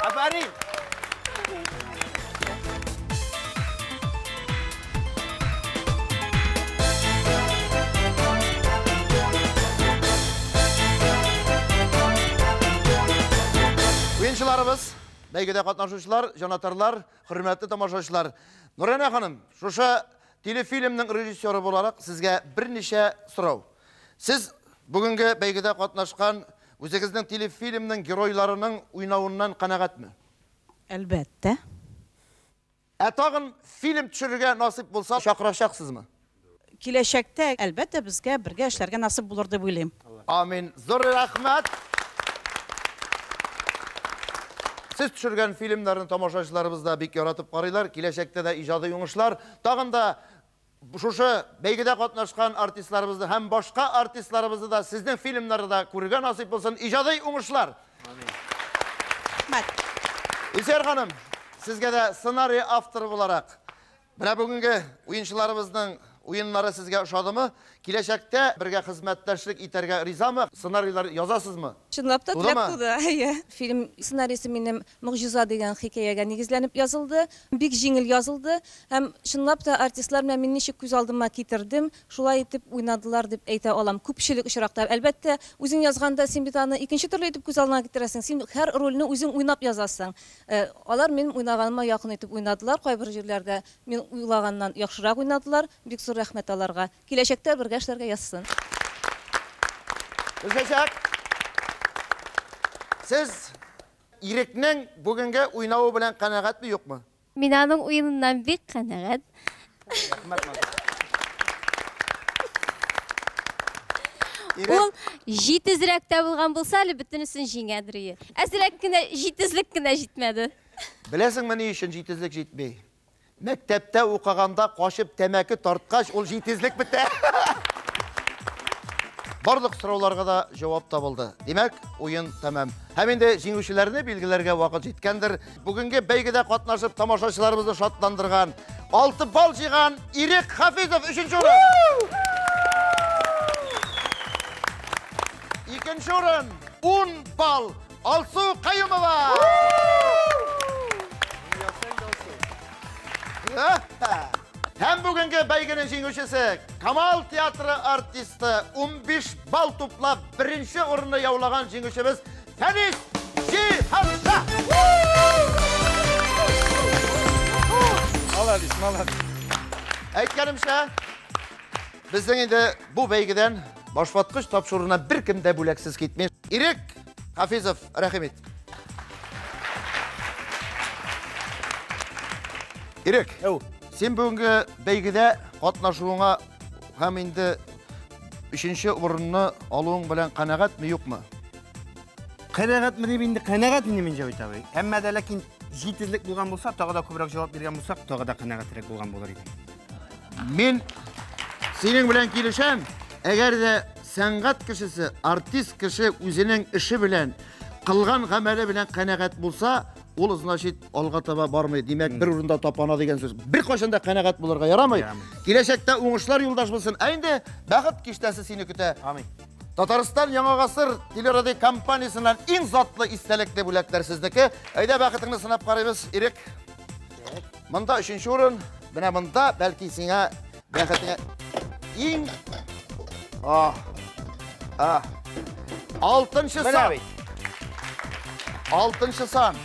[SPEAKER 2] Афәрин!
[SPEAKER 1] Уенчыларыбыз, бәйгедә катнашучылар, җанатарлар, хөрмәтле тамашачылар. Нурәнә ханым, шушы телефильмның режиссеры буларак сезгә берничә сорау. Сез бүгенге бәйгедә катнашкан үзегезнең телефильмның геройларының уйнавыннан канәгатьме?
[SPEAKER 7] Әлбәттә.
[SPEAKER 1] Ә тагын фильм төшерергә насыйп булса, чакырачаксызмы?
[SPEAKER 7] Киләчәктә, әлбәттә, безгә бергә эшләргә насыйп булыр дип уйлыйм.
[SPEAKER 1] Амин. Зур рәхмәт. Сез төшергән фильмнарны тамашачыларыбыз да бик яратып карыйлар. Киләчәктә дә иҗади уңышлар. Тагын да шушы бәйгедә катнашкан артистларыбызны һәм башка артистларыбызны да сезнең фильмнарда күрергә насыйп булсын. Иҗади уңышлар.
[SPEAKER 7] Рәхмәт.
[SPEAKER 1] Илсөяр ханым, сезгә дә сценарий авторы буларак, менә бүгенге уенчыларыбызның уеннары сезгә ошадымы? Киләчәктә бергә хезмәттәшлек итәргә ризамы? Сценарийлар язасызмы?
[SPEAKER 8] Чынлап та теләк
[SPEAKER 1] Тудымы?
[SPEAKER 8] туды. Әйе. Фильм сценарийсы минем Могҗиза дигән хикәягә нигезләнеп язылды. Бик җиңел язылды. Һәм чынлап та артистлар белән мин ничек күз алдыма китердем, шулай итеп уйнадылар дип әйтә алам. Күпчелек очракта. Әлбәттә, үзең язганда син бит аны икенче төрле итеп күз алдыңа китерәсең. Син һәр рольне үзең уйнап язасың. Алар минем уйнаганыма якын итеп уйнадылар. Кайбер җирләрдә мин уйлаганнан яхшырак уйнадылар. Бик зур рәхмәт аларга. Киләчәктә бергә эшләргә язсын.
[SPEAKER 1] Гөлчәчәк, сез Ирекнең бүгенге уйнавы белән канәгатьме, юкмы?
[SPEAKER 5] Мин аның уеныннан бик канәгать. Ул җитезрәк тә булган булса, әле бөтенесен җиңәдер ие. Әзрәк кенә җитезлек кенә җитмәде.
[SPEAKER 1] Беләсеңме, ни өчен җитезлек җитми? Мәктәптә укыганда качып тәмәке тарткач, ул җитезлек бетә. Барлык сорауларга да җавап табылды. Димәк, уен тәмам. Һәм инде җиңүчеләрне билгеләргә вакыт җиткәндер. Бүгенге бәйгедә катнашып тамашачыларыбызны шатландырган, 6 балл җыйган Ирек Хафизов өченче урын. Икенче урын 10 балл Алсу Каюмова. Һәм бүгенге бәйгенең җиңүчесе Камал театры артисты 15 балл туплап беренче урынны яулаган җиңүчебез Фәнис Җиһанша.
[SPEAKER 4] Молодец, молодец.
[SPEAKER 1] Әйткәнемчә, безнең инде бу бәйгедән башваткыч тапшыруына беркем дә бүләксез китми. Ирек Хафизов, рәхим ит. Ирек, син бүгенге бәйгедә катнашуыңа һәм инде өченче урынны алуың белән канәгатьме, юкмы?
[SPEAKER 2] Канәгатьме дип инде канәгать инде мин, Җәвит абый. Әмма дә ләкин җитезлек булган булса, тагы да күбрәк җавап биргән булсак, тагы да канәгатьрәк булган булыр идем.
[SPEAKER 1] Мин синең белән килешәм. Әгәр дә сәнгать кешесе, артист кеше үзенең эше белән, кылган гамәле белән канәгать булса, ул, значит, алга таба бармый. Димәк, бер урында тапана дигән сүз. Беркайчан да канәгать булырга ярамый.
[SPEAKER 2] Ярамый.
[SPEAKER 1] Киләчәктә уңышлар юлдаш булсын. Ә инде бәхет киштәсе сине көтә.
[SPEAKER 2] Амин.
[SPEAKER 1] Татарстан Яңа гасыр телерадио компаниясеннән иң затлы истәлекле бүләкләр сезнеке. Әйдә бәхетеңне сынап карыйбыз, Ирек. Монда өченче урын. Менә монда бәлки сиңа бәхетеңә иң А. А. Алтынчы сан. Алтынчы сан.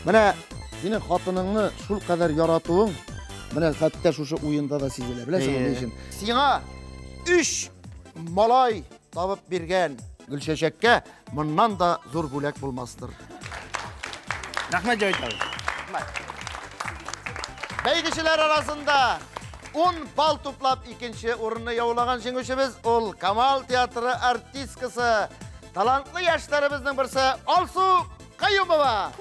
[SPEAKER 1] Менә синең хатыныңны шул кадәр яратуың, менә хәтта шушы уенда да сизелә. Беләсеңме ни өчен? Сиңа өч малай табып биргән Гөлчәчәккә моннан да зур бүләк булмастыр.
[SPEAKER 2] Рәхмәт, Җәвит абый.
[SPEAKER 1] Бәйгечеләр арасында 10 балл туплап икенче урынны яулаган җиңүчебез ул Камал театры артисткасы, талантлы яшьләребезнең берсе Алсу Каюмова.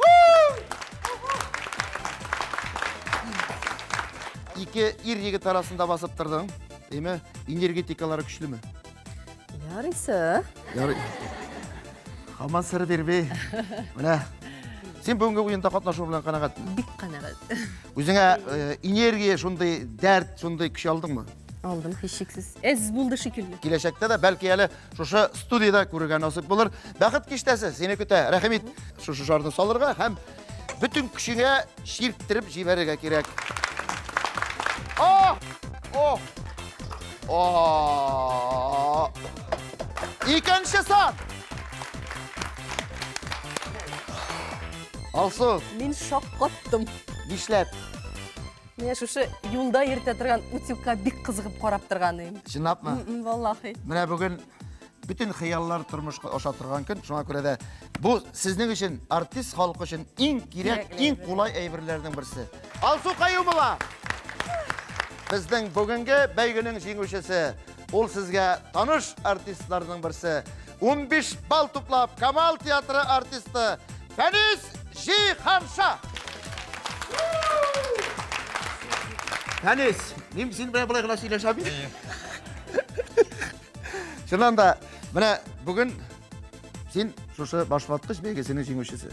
[SPEAKER 1] Ике ир егет арасында басып тордың. Әйме, энергетикалары көчлеме?
[SPEAKER 3] Ярыйсы.
[SPEAKER 1] Ярый. Хаман сыр бирми. Менә син бүгенге уенда катнашу белән канәгатьме?
[SPEAKER 3] Бик канәгать.
[SPEAKER 1] Үзеңә э, энергия, шундый дәрт, шундый көч алдыңмы?
[SPEAKER 3] Алдым, һичшиксез. Әз булды шикелле.
[SPEAKER 1] Киләчәктә дә бәлки әле шушы студиядә күрергә насыйп булыр. Бәхет киштәсе сине көтә. Рәхим ит, шушы шарны салырга һәм бөтен көчеңә чирттереп җибәрергә кирәк. О! О! О! Икенче сан! Алсу.
[SPEAKER 3] Мин шаккаттым.
[SPEAKER 1] Нишләп?
[SPEAKER 3] Менә шушы юлда йөртә торган утюгка бик кызыгып карап торган идем.
[SPEAKER 1] Чынлапмы?
[SPEAKER 3] Валлахи.
[SPEAKER 1] Менә бүген бөтен хыяллар тормышка аша торган көн. Шуңа күрә дә бу сезнең өчен, артист халкы өчен иң кирәк, иң кулай әйберләрнең берсе. Алсу Каюмова! Безнең бүгенге бәйгенең җиңүчесе. Ул сезгә таныш артистларның берсе. 15 балл туплап, Камал театры артисты Фәнис Җиһанша. Фәнис, мин син белән болай гына сөйләшәм бит. Чыннан да, менә бүген син шушы башваткыч бәйгесенең җиңүчесе.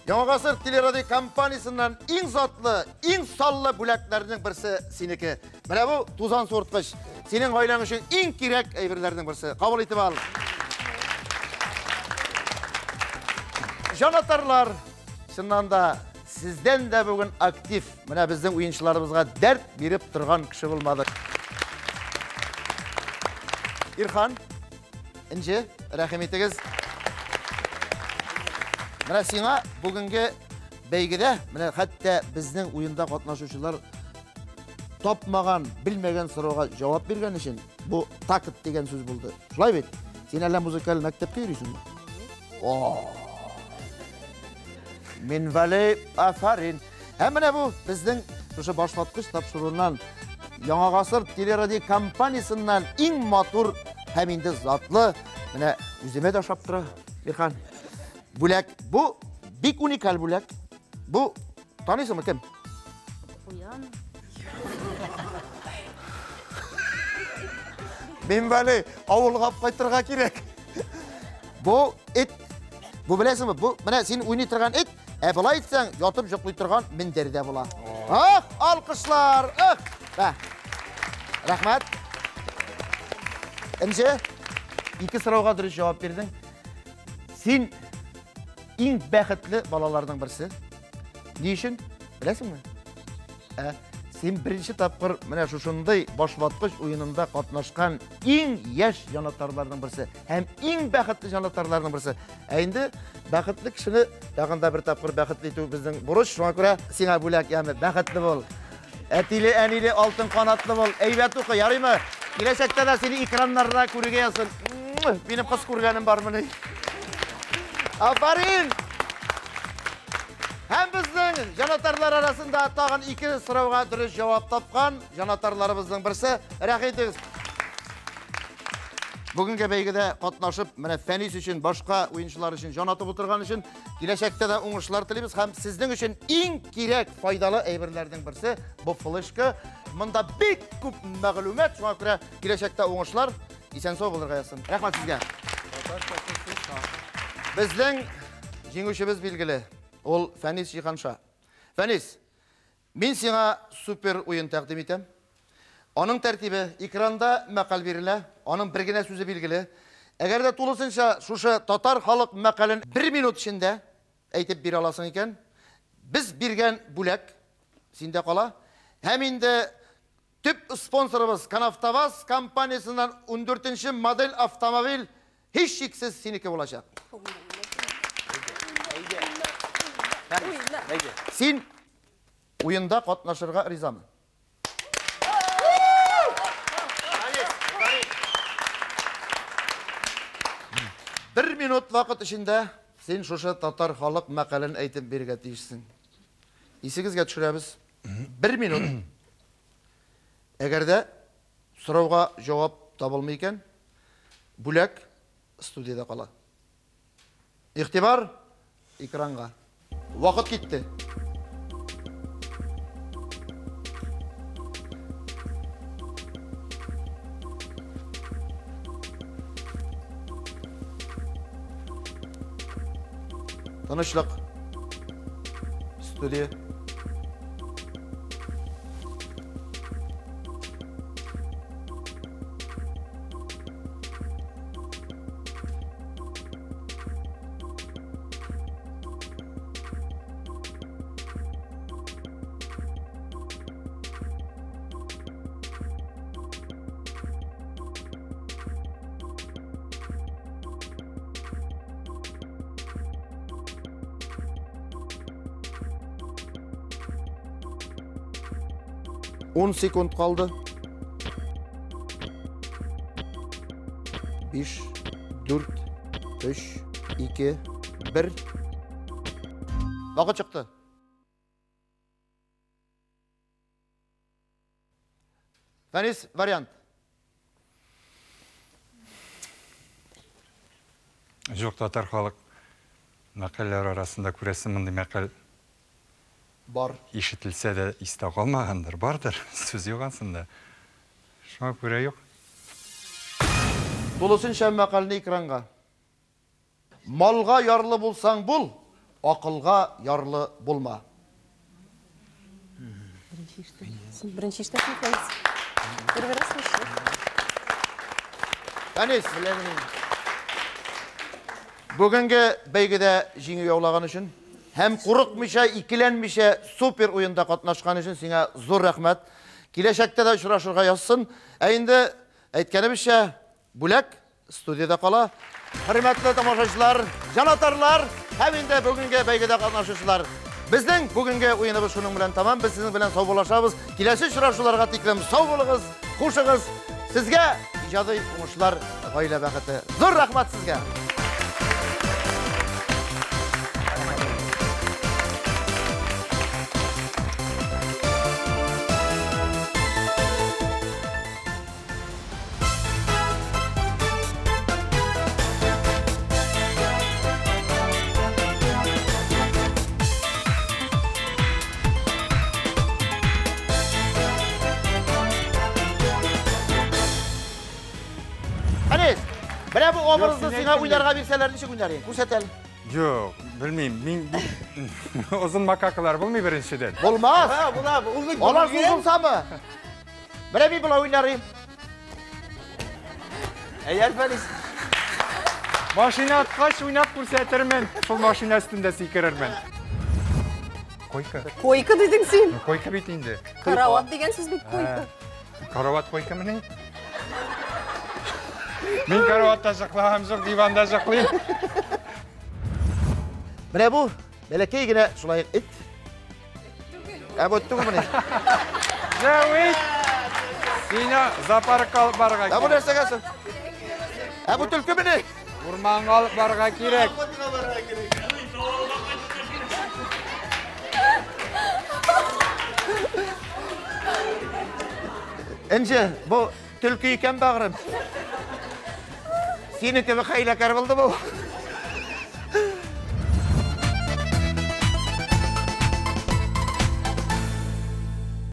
[SPEAKER 1] Яңа гасыр телерадио компаниясеннән иң затлы, иң саллы бүләкләрнең берсе синеке. Менә бу тузан суырткыч. Синең гаиләң өчен иң кирәк әйберләрнең берсе. Кабул итеп ал. Җанатарлар, чыннан да сездән дә бүген актив, менә безнең уенчыларыбызга дәрт биреп торган кеше булмады. Ирхан, Энҗе, рәхим итегез. Менә сиңа бүгенге бәйгедә, менә хәтта безнең уенда катнашучылар тапмаган, белмәгән сорауга җавап биргән өчен бу такт дигән сүз булды. Шулай бит? Син әллә музыкаль мәктәпкә йөрисеңме? О! Мин валей, афарин. Һәм менә бу безнең шушы башваткыч тапшыруыннан Яңа гасыр телерадио компаниясеннән иң матур һәм инде затлы, менә үземә дә ошап тора, Ирхан. Бүләк. Бу бик уникаль бүләк. Бу таныйсыңмы кем?
[SPEAKER 9] Куян.
[SPEAKER 1] Мин бәле авылга алып кайтырга кирәк. Бу эт. Бу беләсеңме? Бу менә син уйный торган эт, ә болай итсәң, ятып йоклый торган мендәр дә була. Ах, алкышлар! Ах! Бә. Рәхмәт. Энҗе, ике сорауга дөрес җавап бирдең. Син иң бәхетле балаларның берсе. Ни өчен? Беләсеңме? Ә, син беренче тапкыр менә шушындый башваткыч уенында катнашкан иң яшь җанатарларның берсе һәм иң бәхетле җанатарларның берсе. Ә инде бәхетле кешене тагын да бер тапкыр бәхетле итү безнең бурыч. Шуңа күрә сиңа бүләк, яме, бәхетле бул. Әтиле, әниле, алтын канатлы бул. Әйбәт укы, ярыймы? Киләчәктә дә сине экраннарда күрергә язсын. Минем кыз күргәнем бармыни? Афарин! Һәм безнең җанатарлар арасында тагын ике сорауга дөрес җавап тапкан җанатарларыбызның берсе. Рәхим итегез. Бүгенге бәйгедә катнашып, менә Фәнис өчен, башка уенчылар өчен җан атып утырган өчен киләчәктә дә уңышлар телибез һәм сезнең өчен иң кирәк, файдалы әйберләрнең берсе бу флешка. Монда бик күп мәгълүмат, шуңа күрә киләчәктә уңышлар, исән-сау булырга язсын. Рәхмәт сезгә. Безнең җиңүчебез билгеле. Ул Фәнис Җиһанша. Фәнис, мин сиңа супер уен тәкъдим итәм. Аның тәртибе, экранда мәкаль бирелә, аның бер генә сүзе билгеле. Әгәр дә тулысынча шушы татар халык мәкален бер минут эчендә әйтеп бирә аласың икән, без биргән бүләк синдә кала. Һәм инде төп спонсорыбыз Канавтоваз компаниясеннән 14 модель автомобиль һичшиксез синеке булачак. Син уенда катнашырга ризамы? Бер минут вакыт эчендә син шушы татар халык мәкален әйтеп бирергә тиешсең. Исегезгә төшерәбез. Бер минут. Әгәр дә сорауга җавап табылмый икән, бүләк студиядә кала. Игътибар экранга. Вакыт китте. Тынычлык. Студия. Ун секунд калды. 5, 4, 3, 2, 1. Вакыт чыкты. Фәнис, вариант.
[SPEAKER 4] Юк, татар халык мәкальләре арасында күрәсең мондый мәкаль
[SPEAKER 1] бар.
[SPEAKER 4] Ишетелсә дә истә калмагандыр, бардыр, сүз юк ансында. Шуңа күрә юк.
[SPEAKER 1] Тулысынча мәкальне экранга. Малга ярлы булсаң бул, акылга ярлы булма.
[SPEAKER 3] Беренче ишетәсең, Фәнис. Первый раз слышу.
[SPEAKER 1] Фәнис, бүгенге бәйгедә җиңү яулаган өчен һәм курыкмыйча, икеләнмичә супер уенда катнашкан өчен сиңа зур рәхмәт. Киләчәктә дә очрашырга язсын. Ә инде әйткәнебезчә, бүләк студиядә кала. Хөрмәтле тамашачылар, җанатарлар һәм инде бүгенге бәйгедә катнашучылар. Безнең бүгенге уеныбыз шуның белән тамам. Без сезнең белән саубуллашабыз. Киләсе очрашуларга тиклем сау булыгыз, хушыгыз. Сезгә иҗади уңышлар, гаилә бәхете. Зур рәхмәт сезгә. Әнис, менә бу образны сиңа уйнарга бирсәләр, ничек уйнар идең? Күрсәт әле.
[SPEAKER 4] Юк, белмим. Мин озын макакалар булмый беренчедән.
[SPEAKER 1] Булмас.
[SPEAKER 2] Ха, була, узын.
[SPEAKER 1] Алар сузылсамы? Менә мин болай уйнар идем.
[SPEAKER 2] Әйәр, Фәнис.
[SPEAKER 4] Машина аткач уйнап күрсәтермен. Шул машина өстендә сикерермен. Койка.
[SPEAKER 3] Койка дидең син.
[SPEAKER 4] Ну, койка бит инде.
[SPEAKER 3] Карават дигән сүз бит койка.
[SPEAKER 4] Карават койка мени? Мин караватта йоклагам юк, диванда йоклыйм.
[SPEAKER 1] Менә бу бәләкәй генә шулай эт. Ә бу эт түгелмени?
[SPEAKER 4] Җәвит! Сине зоопаркка алып барырга
[SPEAKER 1] Ә бу
[SPEAKER 4] кирәк.
[SPEAKER 1] нәрсәгә соң? Ә бу төлкемени?
[SPEAKER 4] Урманга алып барырга кирәк.
[SPEAKER 1] Энҗе, бу төлке икән бәгърем. Синең кебек хәйләкәр булды бу.